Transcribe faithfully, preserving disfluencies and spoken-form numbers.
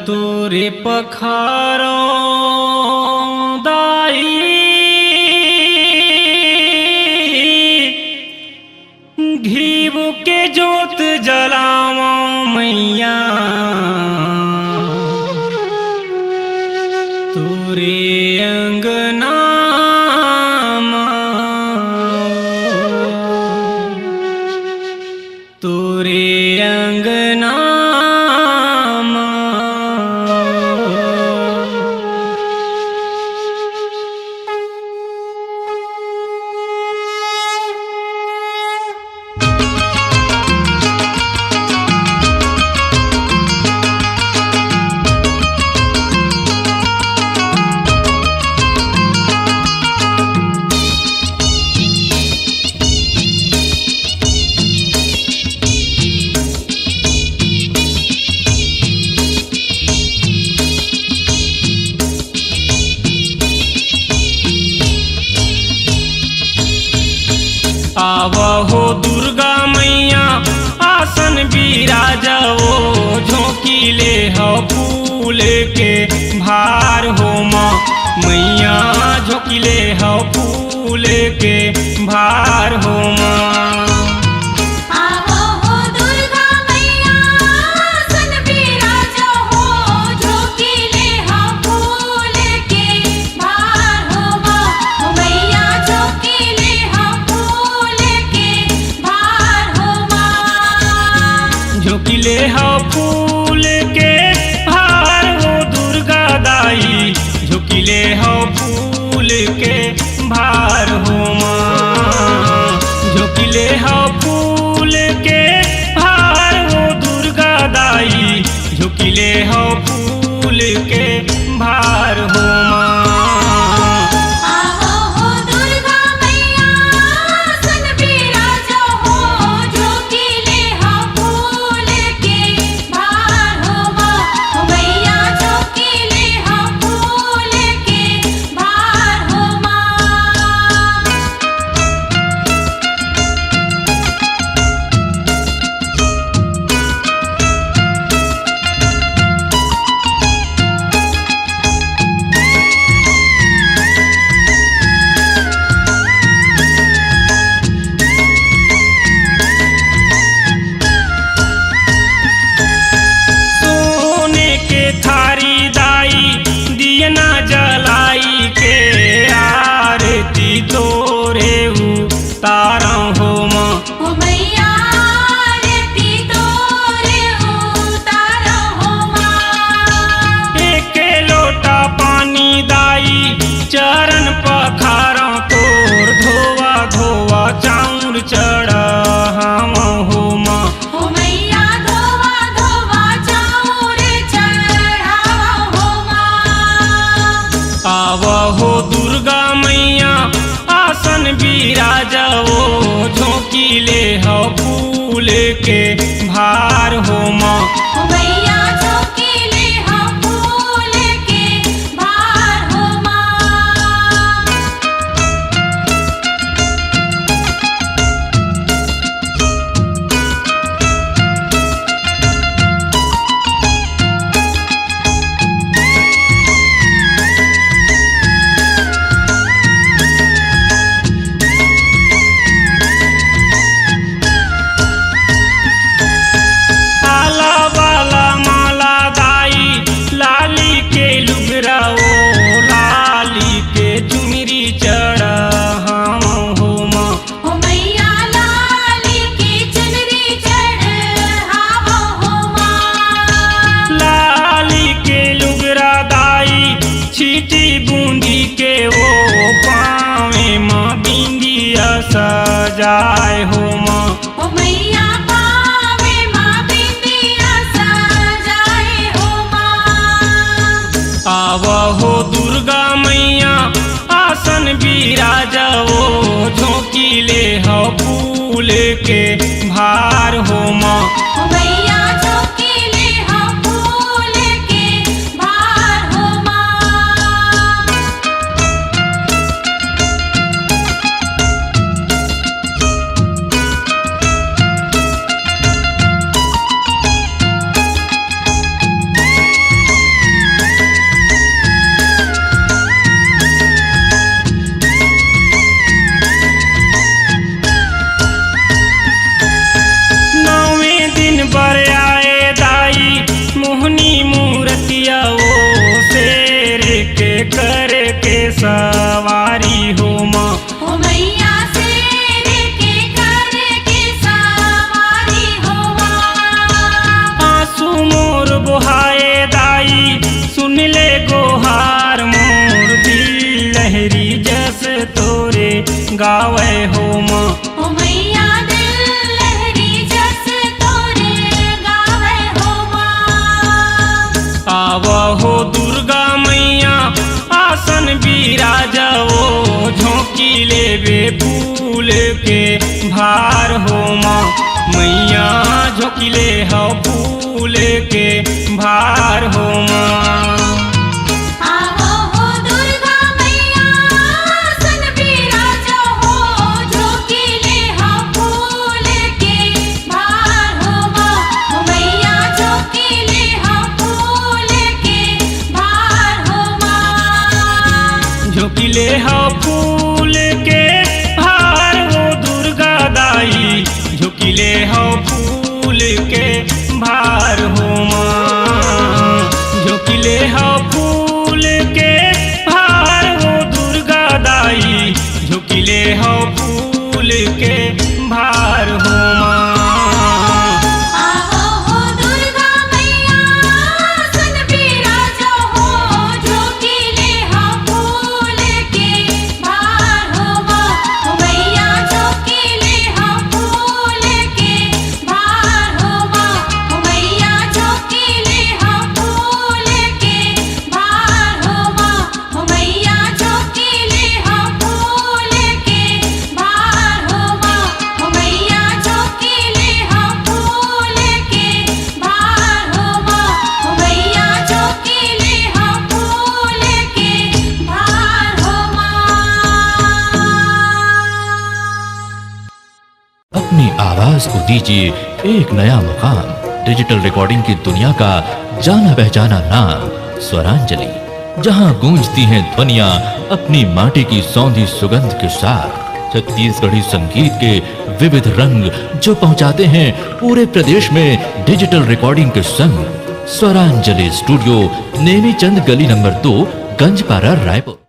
तोरे पखारो दाई, घीव के जोत जलावो मैया, तोरे अंगना मा। तोरे अंगना मा। आवहो दुर्गा मैया आसन बिराजवो, झोंकी लेहव फूल के भार हो माँ। मैया झोंकी लेहव फूल के भार हो माँ। आवहो दुर्गा मैया आसन बिराजो हो, झोंकी लेहव फूल के भार हो माँ। ओ मैया झोंकी लेहव फूल के भार हो माँ। झोंकी लेहव फूल के भार हो दुर्गा दाई, झोंकी लेहव फूल के भार हो माँ। झोंकी लेहव फूल के भार हो दुर्गा दाई, झोंकी लेहव फूल के भार हो माँ। आवहो दुर्गा मैया आसन बिराजो हो, झोंकी लेहव फूल के भार हो माँ। ओ मैया झोंकी लेहव फूल के भार हो माँ। सोने के थारी दाई, दियना जलाई के, आरती तोरे उतारव हो माँ। ओ मैया आरती तोरे उतारव हो माँ। एक लोटा पानी दाई, चरण पखारव तोर, धोवा धोवा चाउर चढ़ावव हो माँ। ओ मैया धोवा धोवा चाउर चढ़ावव हो माँ। आवहो दुर्गा मैया आसन बिराजवो, झोंकी लेहव फूल के भार हो माँ। ओ मैया झोंकी लेहव फूल के भार हो माँ। आला वाला माला दाई, लाली के लुगरा ओ, लाली के चुनरी चढ़ावव हो माँ। ओ मैया लाली के चुनरी चढ़ावव हो माँ। लाली के लुगरा दाई, छीटी बूंदी के ओ, पावे माँ बिंदिया सजाए हो माँ। ओ मैया पावे माँ बिंदिया सजाए हो माँ। आवहो दुर्गा मैया आसन बिराजवो, झोंकी लेहव फूल के भार हो माँ। ओ मैया झोंकी लेहव फूल के भार हो माँ। सवारी हो माँ। हो मैया शेर के कर के सवारी हो माँ। आंसू मोर बोहाए दाई, सुन ले गोहार मोर, दिल लहरी जस तोरे गावे हो माँ। हो मैया दिल लहरी जस तोरे गावे हो माँ। आव हो दुर्गा मैया आसन बिराजवो, झोंकी लेबे फूल के भार हो माँ। मैया झोंकी ले हो फूल के भार हो माँ। आवो हो दुर्गा मैया, आसन बिराजो हो, झोंकी ले हो फूल के भार हो माँ। हो मैया झोंकी ले हो फूल के भार हो माँ। झोंकी ले हो फूल के भार हो दुर्गा दाई, झोंकी ले हो फूल के भार हो माँ। झोंकी ले हो फूल के भार हो दुर्गा दाई, झोंकी ले हो फूल के भार हो माँ। आवो हो दुर्गा मैया, आसन बिराजो हो, झोंकी ले हो फूल के भार हो माँ। हो मैया झोंकी ले हो फूल के भार हो माँ। हो मैया झोंकी ले हो फूल के भार हो माँ। हो मैया झोंकी ले हो फूल के भार हो माँ। हो मैया झोंकी ले हो फूल के भार हो माँ। हो मैया झोंकी ले हो फूल के भार हो माँ। अपनी आवाज को दीजिए एक नया मुकाम। डिजिटल रिकॉर्डिंग की दुनिया का जाना पहचाना नाम स्वरांजलि, जहां गूंजती हैं ध्वनियां अपनी माटी की सौंधी सुगंध के साथ। छत्तीसगढ़ी संगीत के विविध रंग जो पहुंचाते हैं पूरे प्रदेश में डिजिटल रिकॉर्डिंग के संग। स्वरांजलि स्टूडियो, नेमीचंद गली नंबर दो, गंजपारा, रायपुर।